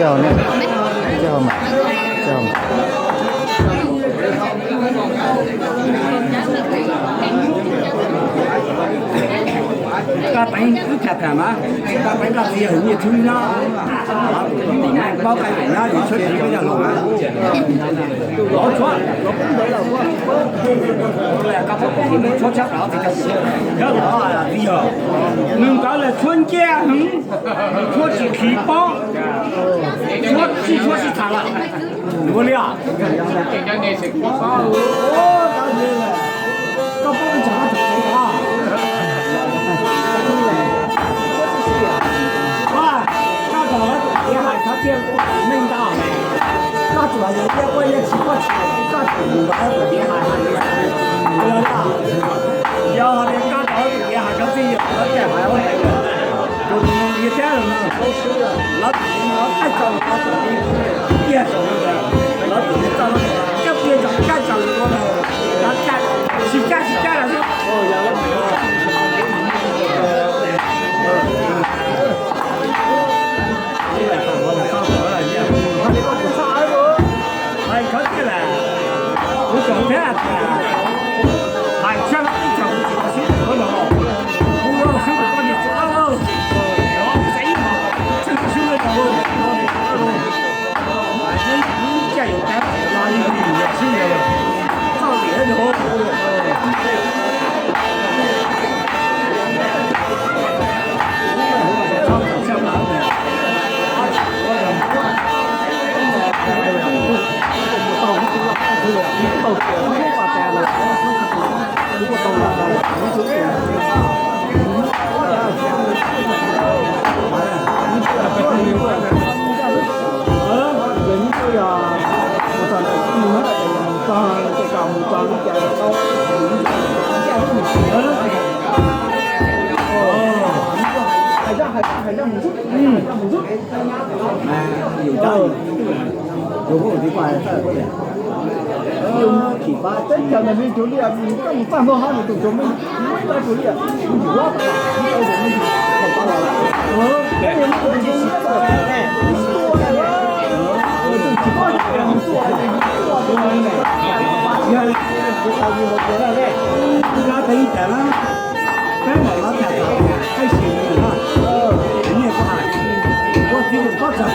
Coj ne, coj mas, coj mas. Koj teev wb tham tham mas, koj teev koj txiv yawg nyiaj txhub no, tim neej paub koj yawm no yus tshuab tsis koj yog los mas. Lov tshuab, lov kub ntawd los koj, koj pom tim neej tshuab tshab plaws txiv yawg, nws nkawd los tshuab nciab heev, tshuab tsis khiv pob, tshuab sib tshuab sib tham lawm. Ua li os. Koj paub ib tsam koj tseem ua, koj tseem lawv tus kev hais koj thiaj ua neej ntau. Koj tsuas yog iab ua iab tsis koj tsis, koj tseem mus nrog lawv tus kev hais hais li. Yog tias koj tseem lawv tus kev hais koj txij yog lawv kev hais ua neej. Tus nus ntiav thiab los no, lawv tus nus no caij tso lus ko tus nus tiag saum no, lawv tus nus txoj lus ko caij tiag tso caij tso lus ko no, lawv caij sib caij sib caij los xwb. Hais khov tiag las, kuv xav thiab tias hais tshaj ib tsam kuv tsis tau sib tawm los, kuv xwb kuv koj niam txiv lawm, tseem sib caij yuav tab no li yus sib yog txoj niam yog Peb mam los tham tham, hais sim li no, nyiaj kuv hais, ua txiv tus pob txog.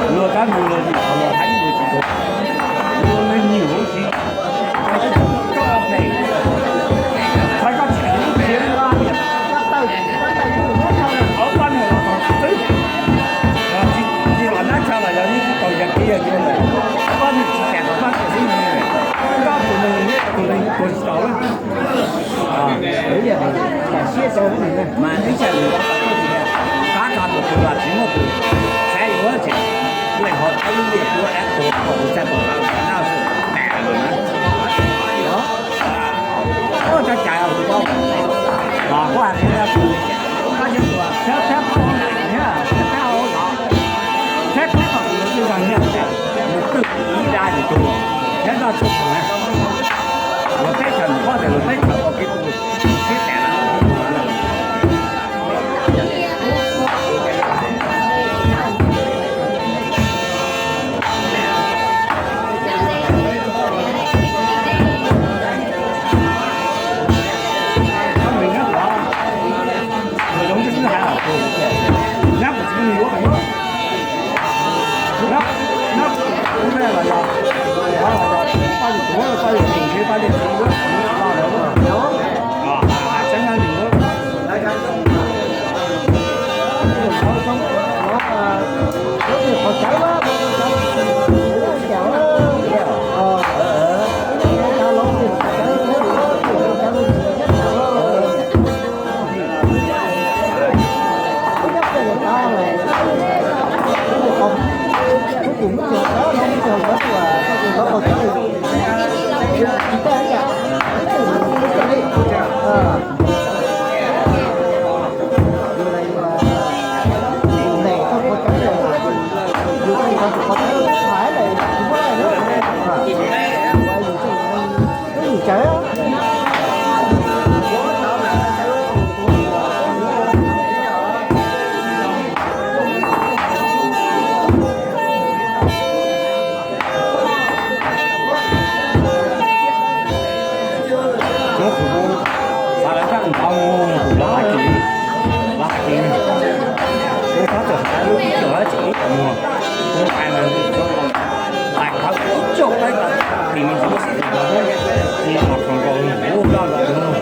Luag tab mus luag nim qhov luag haib luag tsis tuag, luag neeg nyuam huv si, tso phem, txhais koj tsis tau lub txiaj lab, ob pab niag los txog tsis twb, tsis los nab tshaj los yog yeej tsis tau yag kiag yag cua lawm, ob pab niag tsis cas tau pab tsis xwb, koj tus neeg tus neeg tuag tsis tau lawm. Mas ib txhia nws qab tso tus twg los tsis muaj tus saib yuav ces, lawv ho tau lub liaj kuab dab tuag kom tus txhaj tus qab los nab xwb tas lawm na. Ua cas cas los kuv paub, los kuv hais tias kuv, koj yeej tuaj thiab thiab thiab thiab thiab thiab kom tus twg nyiaj, nws twb ib dag yus tus, thiab noj tshuaj txheem na. Luag teb chaws nws paub tias luag teb chaws ua kev tu siab tas lawm. Kuv kuv xav lawv txaj ntau mus kuv los hais tias, los hais tias kuv txhob txawm hais lub ib txwm hais tseem ib txwm muag, kuv hais mas hais qhov ib tsoom peb tau tim me ntsis lub sij hawm no, tsis los khoom nkaus kuv loj lawm.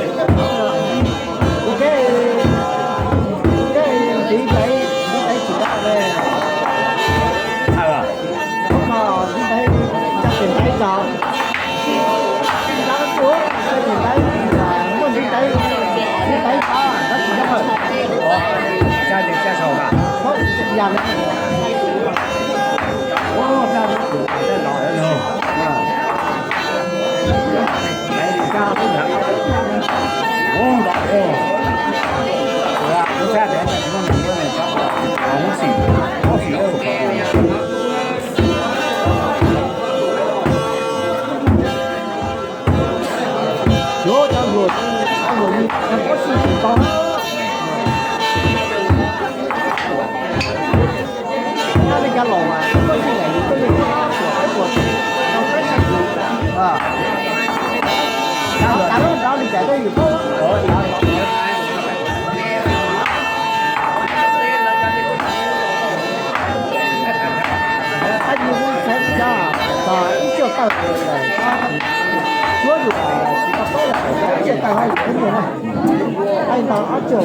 Ib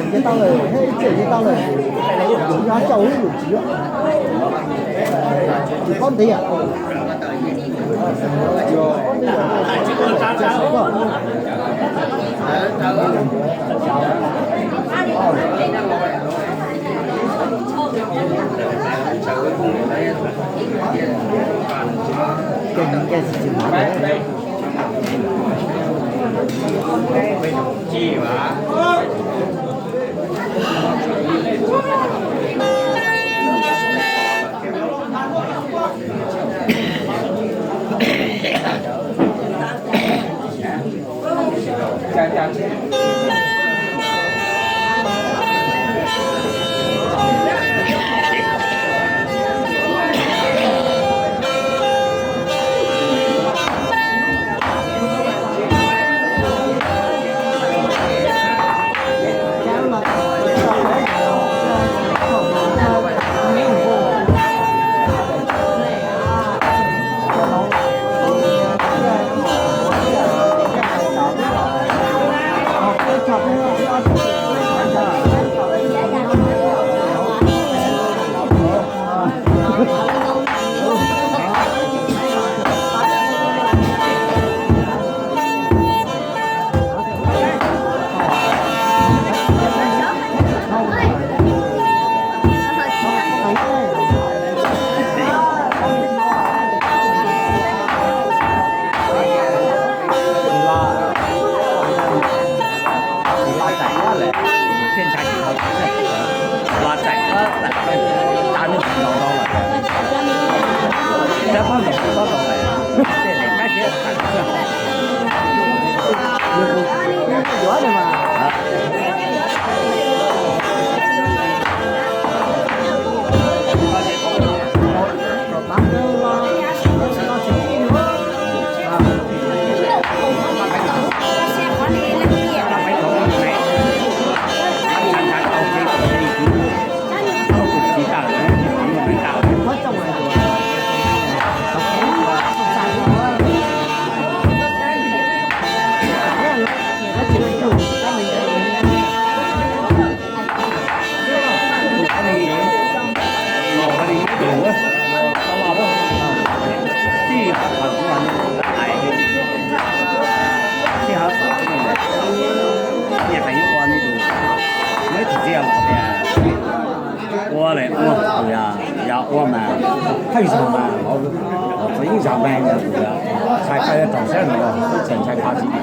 txwm tau lawm, ib txwm tau lawm, ib txwm tau lawm, yog coj ub yus tsis yuav, tsis paub ntiav. Tij hav thawm kuv, tij hav thawm kuv, niaj hais yuav ua me tus, neb tus txiv los tias ua le ua, yog ua mas pheej zog mas, txawm yeej zog mas ntshai koj yuav rau siab no, txawm ntshai koj tsis